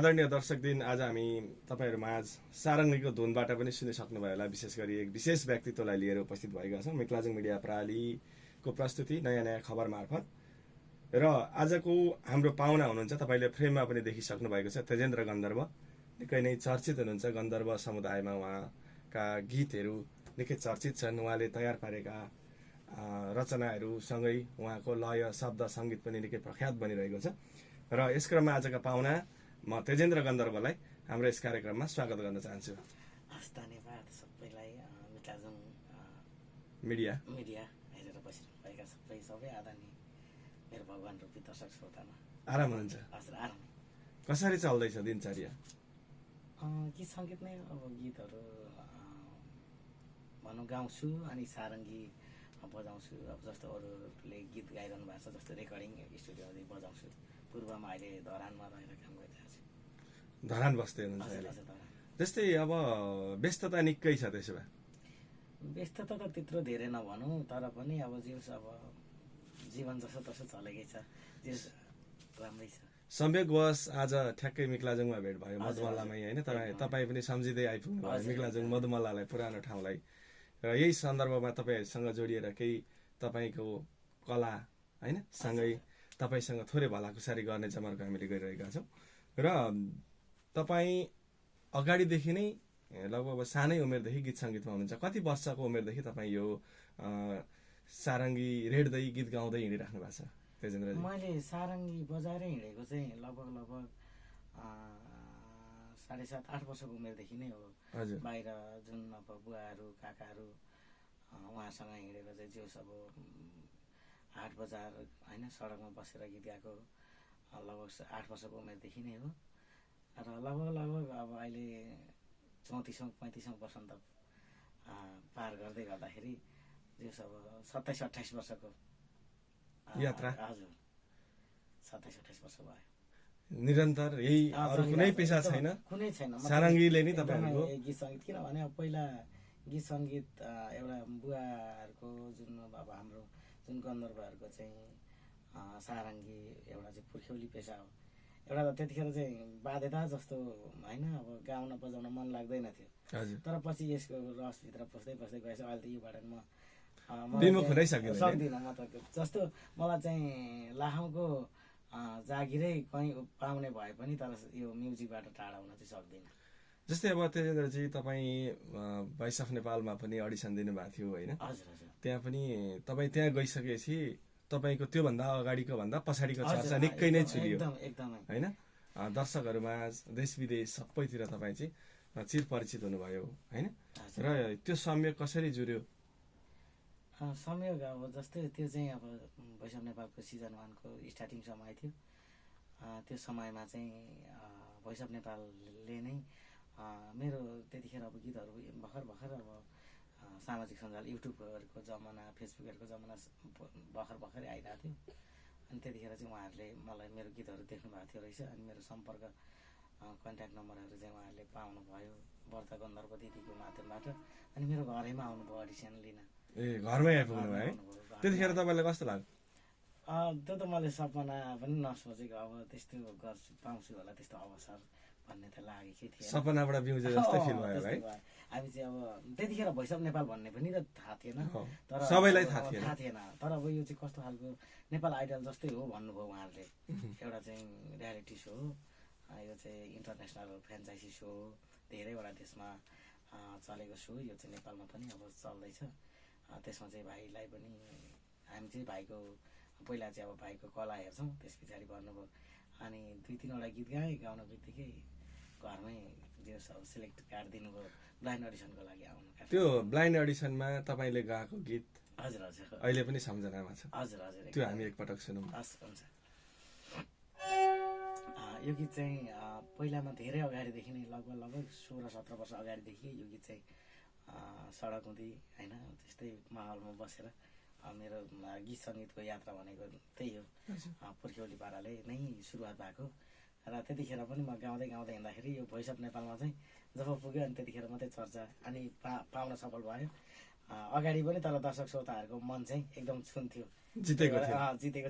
आदरणीय दर्शकदिन, आज हामी तपाईहरुमाझ सारङ्गीको धुनबाट पनि सुनिसक्नुभयो होला। विशेष गरी एक विशेष व्यक्तित्वलाई लिएर उपस्थित भएका छौँ मेक्लाजुङ मिडिया प्रणालीको प्रस्तुति नयाँ नयाँ खबर मार्फत। र आजको हाम्रो पाहुना हुनुहुन्छ, तपाईले फ्रेममा पनि देखिसक्नु भएको छ, तेजेन्द्र गन्धर्व। निकै नै चर्चित हुनुहुन्छ, गन्धर्व समुदायमा उहाँका गीतहरू निकै चर्चित छन्। उहाँले तयार पारेका रचनाहरू सँगै उहाँको लय, शब्द, सङ्गीत पनि निकै प्रख्यात बनिरहेको छ। र यस क्रममा आजका पाहुना म तेजेन्द्र गन्धर्वलाई हाम्रो यस कार्यक्रममा स्वागत गर्न चाहन्छु। धन्यवाद सबैलाई। मेक्लाजुङ मिडिया हेरेर बसिरहेका सबै आदरणीय मेरो भगवान रूपी दर्शक श्रोतामा आराम हुनुहुन्छ? हजुर, आराम। कसरी चल्दैछ दिनचर्या? गीत सङ्गीत नै अब गीतहरू भनौँ गाउँछु, अनि सारङ्गी बजाउँछु। अब जस्तो अरूले गीत गाइरहनु भएको छ, जस्तो रेकर्डिङ स्टुडियोहरू बजाउँछु। पूर्वमा अहिले धरानमा रहेर काम गरिरहेको छु। धरान बस्दै हुनुहुन्छ अहिले? जस्तै अब व्यस्तता निकै छ, त्यसो भए? व्यस्तता त त्यत्रो धेरै नभनौँ, तर पनि अब अब जीवन जसो तसो चलेकै छ, राम्रै छ। संयोगवश आज ठ्याक्कै मेक्लाजुङमा भेट भयो, मधुमल्लामै, होइन? तपाईँ पनि सम्झिँदै आइपुग्नु भयो मेक्लाजुङ मधुमल्लालाई, पुरानो ठाउँलाई। र यही सन्दर्भमा तपाईँहरूसँग जोडिएर केही तपाईँको कला, होइन, सँगै तपाईँसँग थोरै भलाकुसारी गर्ने जमर्को हामीले गरिरहेका छौँ। र तपाईँ अगाडिदेखि नै लगभग सानै उमेरदेखि गीत सङ्गीतमा हुनुहुन्छ। कति वर्षको उमेरदेखि तपाईँ यो सारङ्गी रेड्दै गीत गाउँदै हिँडिराख्नु भएको छ तेजेन्द्रजी? मैले सारङ्गी बजाएर हिँडेको चाहिँ लगभग 7.5-8 वर्षको उमेरदेखि नै हो। बाहिर जुन अब बुवाहरू काकाहरू उहाँसँग हिँडेको चाहिँ जो अब हाट बजार, होइन, सडकमा बसेर गीत गाएको लगभग 8 वर्षको उमेरदेखि नै हो। र लगभग अब अहिले 34-35 वर्ष त पार गर्दै गर्दाखेरि जो अब 27-28 वर्षको यात्रा। हजुर, 27-28 वर्ष भयो। निरन्तर यही, अरू कुनै पेसा छैन? कुनै छैन, सारङ्गीले नै तपाईँहरूको गीत सङ्गीत। किनभने अब पहिला गीत सङ्गीत एउटा बुवाहरूको जुन अब हाम्रो जुन गन्धर्वहरूको चाहिँ सारङ्गी एउटा चाहिँ पुर्ख्यौली पेसा हो। एउटा त त्यतिखेर चाहिँ बाध्यता जस्तो, होइन, अब गाउन बजाउन मन लाग्दैन थियो। तर पछि यसको रसभित्र पस्दै गएछ। अहिले त योबाट सक्दिनँ म त। जस्तो मलाई चाहिँ लाखौँको जागिरै कहीँ पाउने भए पनि, तर यो म्युजिकबाट टाढा हुन चाहिँ सक्दिनँ। जस्तै अब तेजेन्द्रजी, तपाईँ भोइस अफ नेपालमा पनि अडिसन दिनुभएको थियो, होइन? हजुर। त्यहाँ पनि तपाईँ त्यहाँ गइसकेपछि तपाईँको त्योभन्दा अगाडिको भन्दा पछाडिको चर्चा निकै नै छुट्यो, होइन? दर्शकहरूमा देश विदेश सबैतिर तपाईँ चाहिँ चिरपरिचित हुनुभयो, होइन? र त्यो संयोग कसरी जुर्यो? संयोग अब जस्तै त्यो चाहिँ अब भोइस अफ नेपालको सिजन 1को स्टार्टिङ समय थियो। त्यो समयमा चाहिँ भोइस अफ नेपालले नै मेरो त्यतिखेर अब गीतहरू भर्खर अब सामाजिक सञ्जाल युट्युबहरूको जमाना, फेसबुकहरूको जमाना भर्खरै आइरहेको थियो। अनि त्यतिखेर चाहिँ उहाँहरूले मलाई मेरो गीतहरू देख्नु भएको थियो रहेछ। अनि मेरो सम्पर्क कन्ट्याक्ट नम्बरहरू चाहिँ उहाँहरूले पाउनुभयो व्रत गन्धर्व दिदीको माध्यमबाट। अनि मेरो घरैमा आउनुभयो अडिसन लिन। घरमै आइपुग्नु भयो है? त्यतिखेर तपाईँलाई कस्तो लाग्यो? त्यो त मैले सपना पनि नसोचेको, अब त्यस्तो गर्छु, पाउँछु होला त्यस्तो अवसर भन्ने त लागेकै थियो। सपनाबाट बिउजे जस्तै फिल भयो है? हामी चाहिँ अब त्यतिखेर भोइस अफ नेपाल भन्ने पनि त थाहा थिएन, तर सबैलाई थाहा थिएन। तर अब यो चाहिँ कस्तो खालको नेपाल आइडल जस्तै हो भन्नुभयो उहाँहरूले। एउटा चाहिँ रियालिटी सो हो, यो चाहिँ इन्टरनेसनल फ्रेन्चाइजी सो हो, धेरैवटा देशमा चलेको सो। यो चाहिँ नेपालमा पनि अब चल्दैछ। त्यसमा चाहिँ भाइलाई पनि हामी चाहिँ भाइको पहिला चाहिँ अब भाइको कला हेर्छौँ, त्यस पछाडि भन्नुभयो। अनि 2-3वटा गीत गाउन बित्तिकै घरमै जो सब सिलेक्ट कार्ड दिनुभयो ब्लाइन्ड अडिसनको लागि आउनु। त्यो ब्लाइन्ड अडिसनमा तपाईँले गाएको गीत हजुर अहिले पनि सम्झनामा छ? हजुर। त्यो हामी एकपटक सुनौँ। हस्, हुन्छ। यो गीत चाहिँ पहिलामा धेरै अगाडिदेखि नै लगभग 16-17 वर्ष अगाडिदेखि यो गीत चाहिँ सडक हुँदै, होइन, त्यस्तै माहौलमा बसेर मेरो गीत सङ्गीतको यात्रा भनेको त्यही हो। पुर्ख्यौली पाराले नै सुरुवात भएको। र त्यतिखेर पनि म गाउँदै हिँड्दाखेरि यो भोइस अफ नेपालमा चाहिँ जब पुग्यो, अनि त्यतिखेर मात्रै चर्चा अनि पाउन सफल भयो। अगाडि पनि तर दर्शक श्रोताहरूको मन चाहिँ एकदम छुन्थ्यो, जितेको थियो।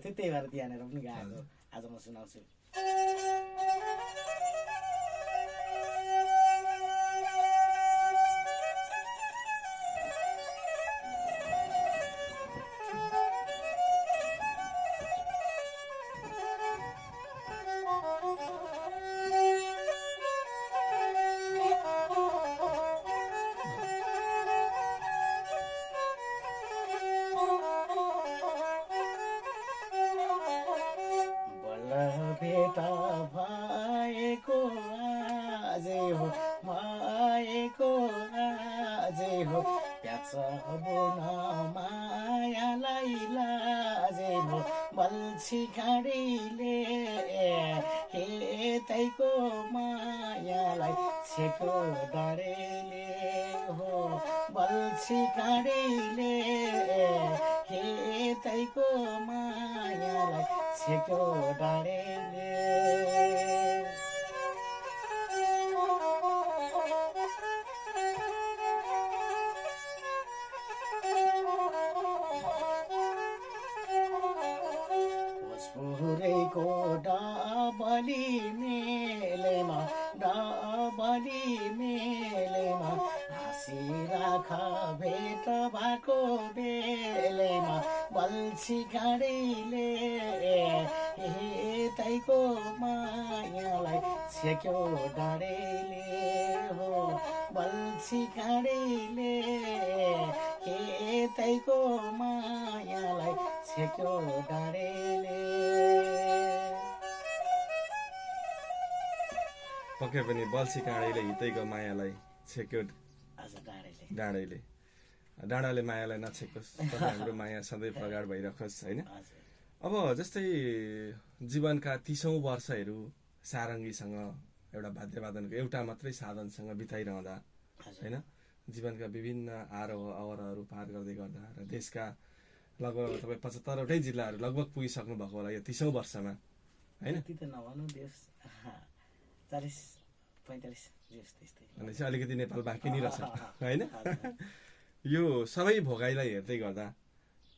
त्यही भएर त्यहाँनिर पनि गाएको आज म सुनाउँछु। लाजे हो प्याच बुन मायालाई लाजे हो बल्छी घाँडीले हे तैको मायालाई छेको डाँडेले हो बल्छी घाँडीले हे तैको मायालाई छेको डाँडेले पुरैको डबली मेलेमा डबली मेलेमा हाँसिराख भेट भएको बेलेमा बल्छी घाँडीले हे तैको मायालाई छेक्यो डाँडेले हो बल्छी घाँडीले हे तैको मायालाई छेक्यो डाँडेले पक्कै पनि बल्छी काँडैले हितैको मायालाई छेक्यो डाँडैले डाँडाले मायालाई नछेकोस् हाम्रो माया सधैँ प्रगाड भइरहोस् होइन। अब जस्तै जीवनका 30औं वर्षहरू सारङ्गीसँग एउटा वाद्यवादनको एउटा मात्रै साधनसँग बिताइरहँदा होइन जीवनका विभिन्न आरोह अवरोहहरू पार गर्दै गर्दा र देशका लगभग तपाईँ 75वटै जिल्लाहरू लगभग पुगिसक्नु भएको होला यो 30औं वर्षमा होइन। नभनौँ देश 40-45 भनेपछि अलिकति नेपाल बाँकी नै रहेछ होइन। यो सबै भोगाइलाई हेर्दै गर्दा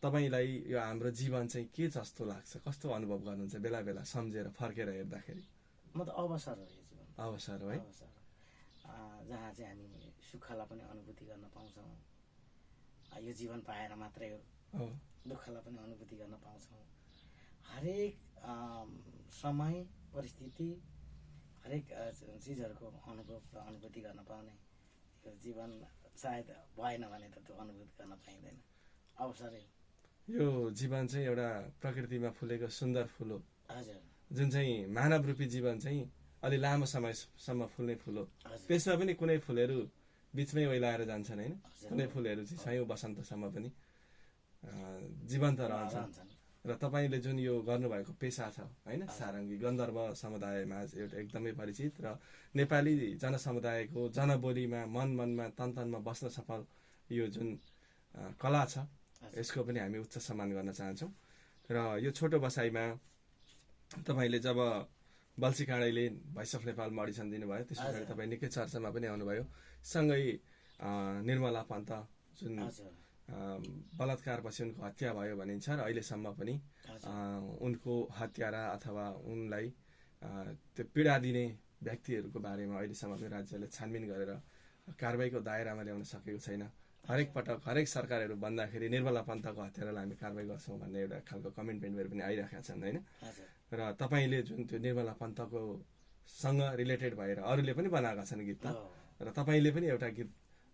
तपाईँलाई यो हाम्रो जीवन चाहिँ के जस्तो लाग्छ, कस्तो अनुभव गर्नुहुन्छ बेला बेला सम्झेर फर्केर हेर्दाखेरि? म त अवसर हो यो जीवन, अवसर हो है, जहाँ चाहिँ हामी सुखलाई पनि अनुभूति गर्न पाउँछौँ। यो जीवन पाएर मात्रै हो दुःखलाई पनि अनुभूति गर्न पाउँछौँ। हरेक समय परिस्थिति हरेक चिजहरूको अनुभव र अनुभूति गर्न पाउने यो जीवन सायद भएन भने त त्यो अनुभूति गर्न पाइँदैन। अवसरै यो जीवन चाहिँ एउटा प्रकृतिमा फुलेको सुन्दर फुल हो। हजुर, जुन चाहिँ मानव रूपी जीवन चाहिँ अलि लामो समयसम्म फुल्ने फुल हो। त्यसमा पनि कुनै फुलहरू बिचमै ओइलाएर जान्छन् होइन, कुनै फुलहरू चाहिँ सयौं वसन्तसम्म पनि जीवन्त रहन्छन्। र तपाईँले जुन यो गर्नुभएको पेसा छ होइन सारङ्गी गन्धर्व समुदायमा एउटा एकदमै परिचित र नेपाली जनसमुदायको जनबोलीमा मन मनमा तन तनमा बस्न सफल यो जुन कला छ यसको पनि हामी उच्च सम्मान गर्न चाहन्छौँ। र यो छोटो बसाइमा तपाईँले जब बल्छी काँडैले भोइस अफ नेपालमा अडिसन दिनुभयो त्यसपछि तपाईँ निकै चर्चामा पनि आउनुभयो। सँगै निर्मला पन्त जुन बलात्कारपछि उनको हत्या भयो भनिन्छ र अहिलेसम्म पनि उनको हत्यारा अथवा उनलाई त्यो पीडा दिने व्यक्तिहरूको बारेमा अहिलेसम्म पनि राज्यले छानबिन गरेर कारबाहीको दायरामा ल्याउन सकेको छैन। हरेक पटक हरेक सरकारहरू बन्दाखेरि निर्मला पन्तको हत्यारालाई हामी कारबाही गर्छौँ भन्ने एउटा खालको कमिटमेन्टहरू पनि आइरहेका छन् होइन। र तपाईँले जुन त्यो निर्मला पन्तको सँग रिलेटेड भएर अरूले पनि बनाएका छन् गीत र तपाईँले पनि एउटा गीत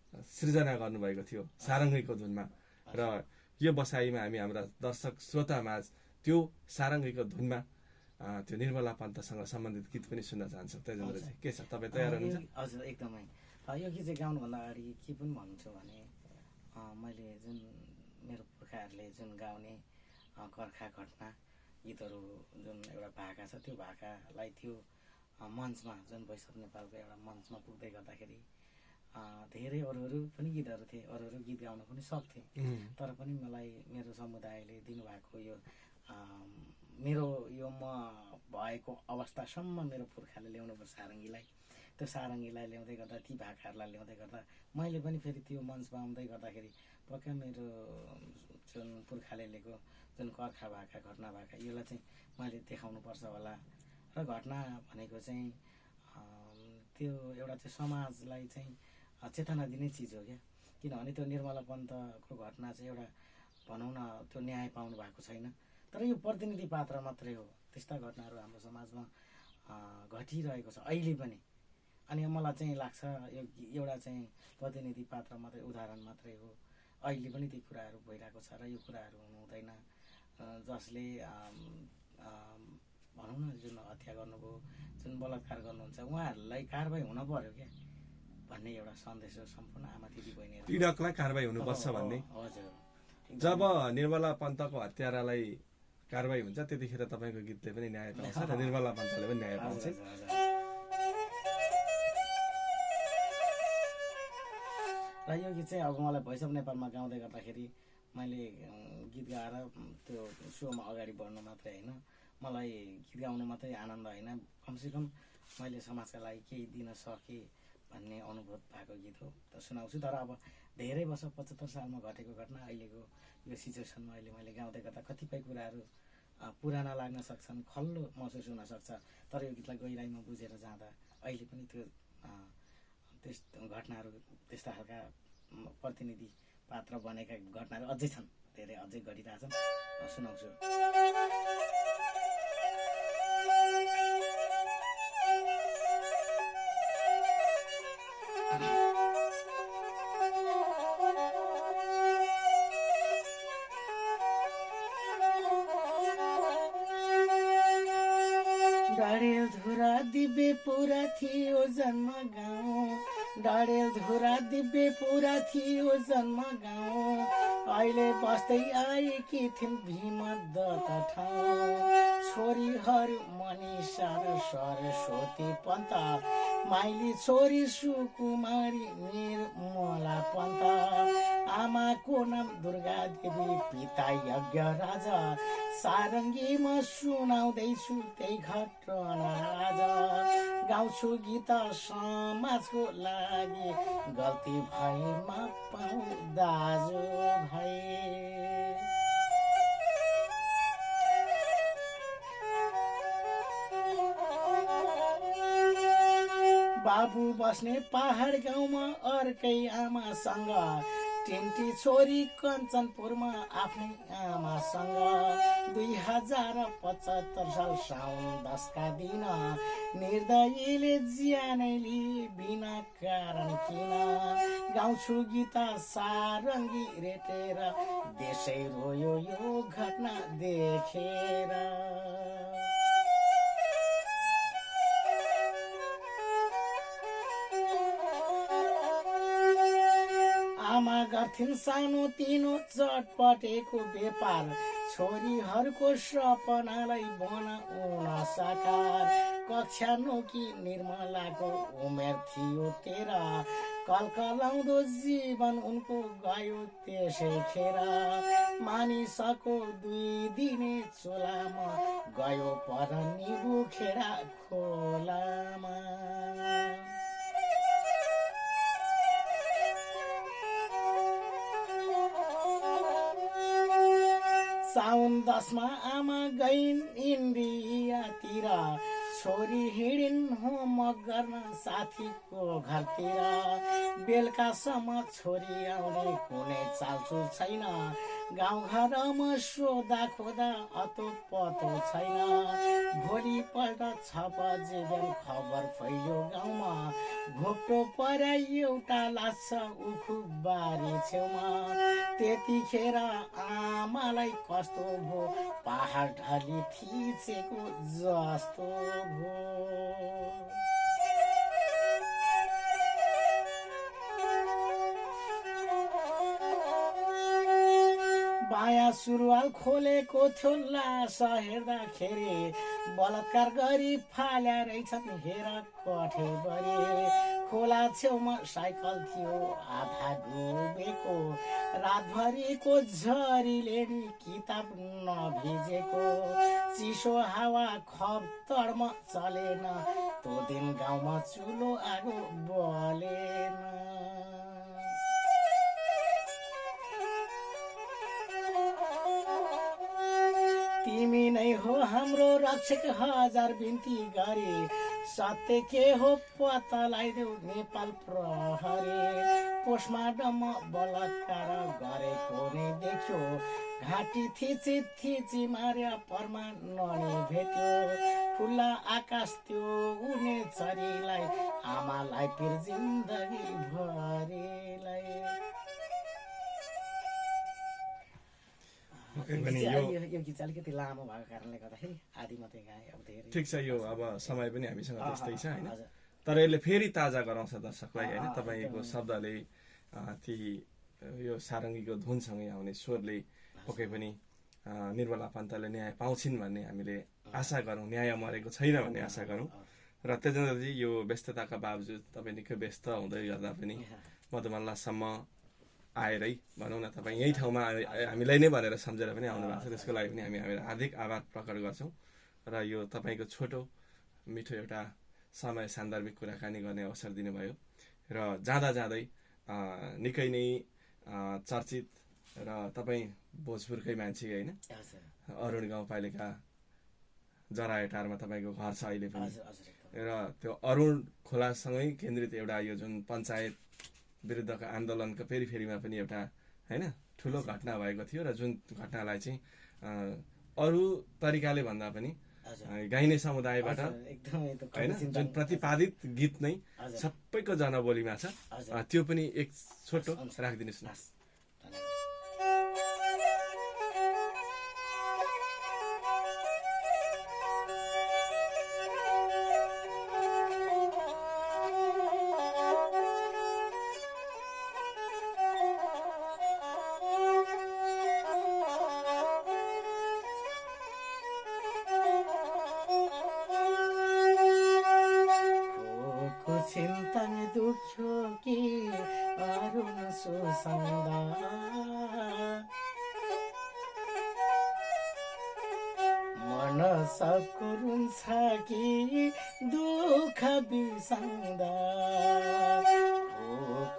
सृजना गर्नुभएको थियो सारङ्गीको धुनमा। र यो बसाइमा हामी हाम्रा दर्शक श्रोतामाझ त्यो सारङ्गीको धुनमा त्यो निर्मला पन्तसँग सम्बन्धित गीत पनि सुन्न चाहन्छौँ। तेजेन्द्रजी के छ, तपाईँ तयार हुनुहुन्छ? हजुर, एकदमै। यो गीत चाहिँ गाउनुभन्दा अगाडि के पनि भन्छु भने मैले जुन मेरो पुर्खाहरूले जुन गाउने कर्खा घटना गीतहरू जुन एउटा भाका छ त्यो भाकालाई त्यो मञ्चमा जुन भोइस अफ नेपालको एउटा मञ्चमा पुग्दै गर्दाखेरि धेरै अरू पनि गीतहरू थिए, अरू गीत गाउन पनि सक्थेँ। तर पनि मलाई मेरो समुदायले दिनुभएको यो मेरो यो म भएको अवस्थासम्म मेरो पुर्खाले ल्याउनुपर्छ सारङ्गीलाई, त्यो सारङ्गीलाई ल्याउँदै गर्दा ती भाकाहरूलाई ल्याउँदै गर्दा मैले पनि फेरि त्यो मञ्चमा आउँदै गर्दाखेरि पक्का मेरो जुन पुर्खाले लिएको जुन कर्खा भाका घटना भाका यसलाई चाहिँ मैले देखाउनुपर्छ होला। र घटना भनेको चाहिँ त्यो एउटा चाहिँ समाजलाई चाहिँ चेतना दिने चिज हो क्या। किनभने त्यो निर्मला पन्तको घटना चाहिँ एउटा भनौँ न त्यो न्याय पाउनु भएको छैन, तर यो प्रतिनिधि पात्र मात्रै हो। त्यस्ता घटनाहरू हाम्रो समाजमा घटिरहेको छ अहिले पनि। अनि मलाई चाहिँ लाग्छ यो एउटा चाहिँ प्रतिनिधि पात्र मात्रै उदाहरण मात्रै हो, अहिले पनि ती कुराहरू भइरहेको छ र यो कुराहरू हुनु हुँदैन। जसले भनौँ न जुन हत्या गर्नुभयो जुन बलात्कार गर्नुहुन्छ उहाँहरूलाई कारबाही हुन पर्यो क्या। भन्ने एउटा सन्देश हो सम्पूर्ण आमा दिदी बहिनीहरू। पीडकलाई कारबाही हुनुपर्छ भन्ने। हजुर। जब निर्मला पन्तको हत्यारालाई कारबाही हुन्छ त्यतिखेर तपाईँको गीतले पनि न्याय पाउँछ र निर्मला पन्तले पनि न्याय पाउँछ। र यो गीत चाहिँ अब मलाई भोइस अफ नेपालमा गाउँदै गर्दाखेरि मैले गीत गाएर त्यो सोमा अगाडि बढ्नु मात्रै होइन, मलाई गीत गाउनु मात्रै आनन्द होइन, कमसेकम मैले समाजका लागि केही दिन सकेँ भन्ने अनुभूत भएको गीत हो त सुनाउँछु। तर अब धेरै वर्ष 75 सालमा घटेको घटना अहिलेको यो सिचुएसनमा अहिले मैले गाउँदै गर्दा कतिपय कुराहरू पुराना लाग्न सक्छन्, खल्लो महसुस हुन सक्छ। तर यो गीतलाई गहिराइमा बुझेर जाँदा अहिले पनि त्यो त्यस घटनाहरू त्यस्ता खालका प्रतिनिधि पात्र बनेका घटनाहरू अझै छन्, धेरै अझै घटिरहेछन्। सुनाउँछु। डडेलधुरा दिव्य पुरा थियो जन्म गाउँ, डडेलधुरा दिव्य पुरा थियो जन्म गाउँ, अहिले बस्दै आएकी थिइन् भीमदत्त ठाउँ। छोरीहरू मनिषा र सरस्वती पन्त, माइली छोरी सुकुमारी निर्मला पन्त। आमाको नाम दुर्गा देवी, पिता यज्ञ राजा, सारङ्गीमा सुनाउँदैछु त्यही घटना आज। गाउँछु गीत समाजको लागि, गल्ती भएमा पाऊ दाजु भाइ। बाबु बस्ने पहाड गाउँमा अर्कै आमासँग, टिन्टी छोरी कञ्चनपुरमा आफ्नै आमासँग। 2075 साल साउन 10 का दिन, निर्दयीले ज्यानै लिए बिना कारण किन। गाउँछु गीत सारङ्गी रेटेर, देशै रोयो यो घटना देखेर। आमा गर्थिन् सानो तिनो चटपटेको व्यापार, छोरीहरूको सपनालाई बनाउन साकार। कक्षा 9 की निर्मलाको उमेर थियो 13, कलकलाउँदो जीवन उनको गयो त्यसैखेर। मानिसको 2 दिने चोलामा, गयो पर निबु खेडा खोलामा। साउन 10 मा आमा गइन् इन्डियातिर, छोरी हिँडिन् होमवर्क गर्न साथीको घरतिर। बेलुकासम्म छोरी आउने कुनै चालचुल छैन, गाउँघरमा सोधा खोदा अतो पतो छैन। भोलिपल्ट 6 बजे बिहान खबर फैल्यो गाउँमा, घोप्टो पर्या एउटा लास उखु बारी छेउमा। त्यतिखेर आमालाई कस्तो भो, पहाड ढली थिचेको जस्तो भो। बायाँ सुरुवाल खोलेको थियो लास हेर्दाखेरि, बलात्कार गरी फाल्या रहेछन् हेर कठेबरी। खोला छेउमा साइकल थियो आधा डुबेको, रातभरिको झरीले नि किताब नभिजेको। चिसो हावा खप्तडमा चलेन, त्यो दिन गाउँमा चुलो आगो बलेन। तिमी नै हो हाम्रो रक्षक, हजार बिन्ती गरे। सत्य के हो पत्ता लगाइदेऊ नेपाल प्रहरी। पोस्टमार्टममा बलात्कार गरेको नै देख्यो, घाँटी थिची मार्या परमा ननी भेट्यो। खुल्ला आकाश त्यो उड्ने चरीलाई, आमालाई पिर जिन्दगी भरिलाई। यो गीत चाहिँ अलिकति लामो भएको कारणले गर्दाखेरि आधी मात्रै गाएँ। अब धेरै ठिक छ, यो अब समय पनि हामीसँग त्यस्तै छ होइन। तर यसले फेरि ताजा गराउँछ दर्शकलाई होइन तपाईँको शब्दले ती यो सारङ्गीको धुनसँगै आउने स्वरले पक्कै पनि निर्मला पन्तले न्याय पाउँछिन् भन्ने हामीले आशा गरौँ, न्याय मरेको छैन भन्ने आशा गरौँ। र तेजेन्द्रजी यो व्यस्तताका बावजुद तपाईँ निकै व्यस्त हुँदै गर्दा पनि मधुमल्लासम्म आएरै भनौँ न तपाईँ यही ठाउँमा हामीलाई नै भनेर सम्झेर पनि आउनु भएको छ, त्यसको लागि पनि हामी हार्दिक आभार प्रकट गर्छौँ। र यो तपाईँको छोटो मिठो एउटा समय सान्दर्भिक कुराकानी गर्ने अवसर दिनुभयो र जाँदा जाँदै निकै नै चर्चित र तपाईँ भोजपुरकै मान्छे होइन, अरुण गाउँपालिका जरायटारमा तपाईँको घर छ अहिले पनि, र त्यो अरुण खोलासँगै केन्द्रित एउटा यो जुन पञ्चायत विरुद्धको आन्दोलनको फेरिमा पनि एउटा होइन ठुलो घटना भएको थियो र जुन घटनालाई चाहिँ अरू तरिकाले भन्दा पनि गाइने समुदायबाट होइन जुन प्रतिपादित गीत नै सबैको जनबोलीमा छ, त्यो पनि एक छोटो राखिदिनुहोस् न। चिन्तन दुख्यो कि अरुण सुसङ्दा मन सबको रुन्छ कि दुःख बिसङ्दा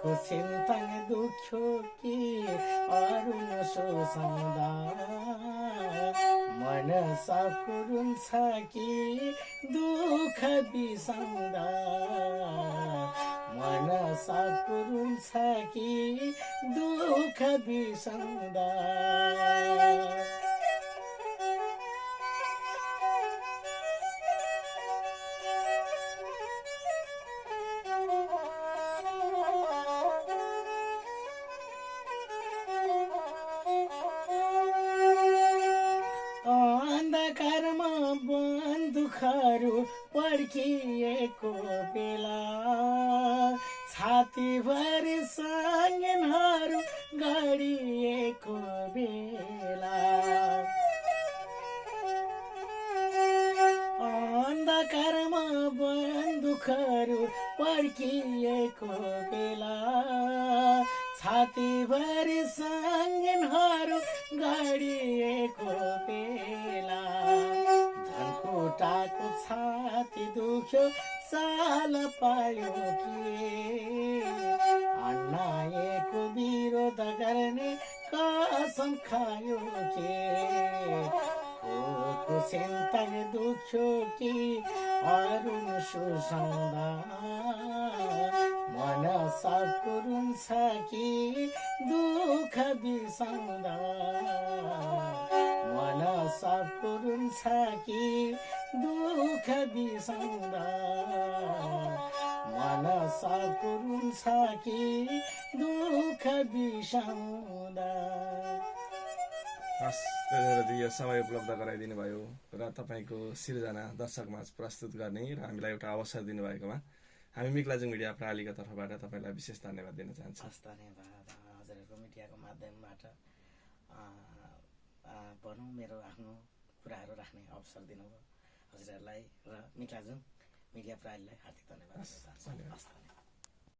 को चिन्तन दुख्यो कि अरुण सुसङ्दा मन सबको रुन्छ कि दुःख बिसङ्दा मन सबको रुन्छ कि दुःख बिसङ्दा अन्धकारमा बन्दुकहरू पड्किएको बेला छातीभरि सङ्गीनहरू गाडिएको बेला अन्धकारमा बन्दुकहरू पड्किएको बेला छातीभरि सङ्गीनहरू गाडिएको बेला धनकुटाको छाती दुख्यो चाल पायो कि अन्यायको विरोध गर्ने कसम खायो कि को चिन्तन दुख्यो कि अरुण सुसङ्दा मन सबको रुन्छ कि दुःख बिसङ्दा मन सबको रुन्छ कि दुःख बिसङ्दा मन सबको रुन्छ कि दुःख बिसङ्दा। हस् तेजेन्द्रजी, यो समय उपलब्ध गराइदिनु भयो र तपाईँको सिर्जना दर्शकमाझ प्रस्तुत गर्ने र हामीलाई एउटा अवसर दिनुभएकोमा हामी मिक्लाजुङ मिडिया प्रणालीको तर्फबाट तपाईँलाई विशेष धन्यवाद दिन चाहन्छौँ। हस्, धन्यवाद। हजुरहरूको मिडियाको माध्यमबाट भनौँ मेरो आफ्नो कुराहरू राख्ने अवसर दिनुभयो हजुरहरूलाई र मिक्लाजुङ मिडिया प्रणालीलाई हार्दिक धन्यवाद दिन चाहन्छु।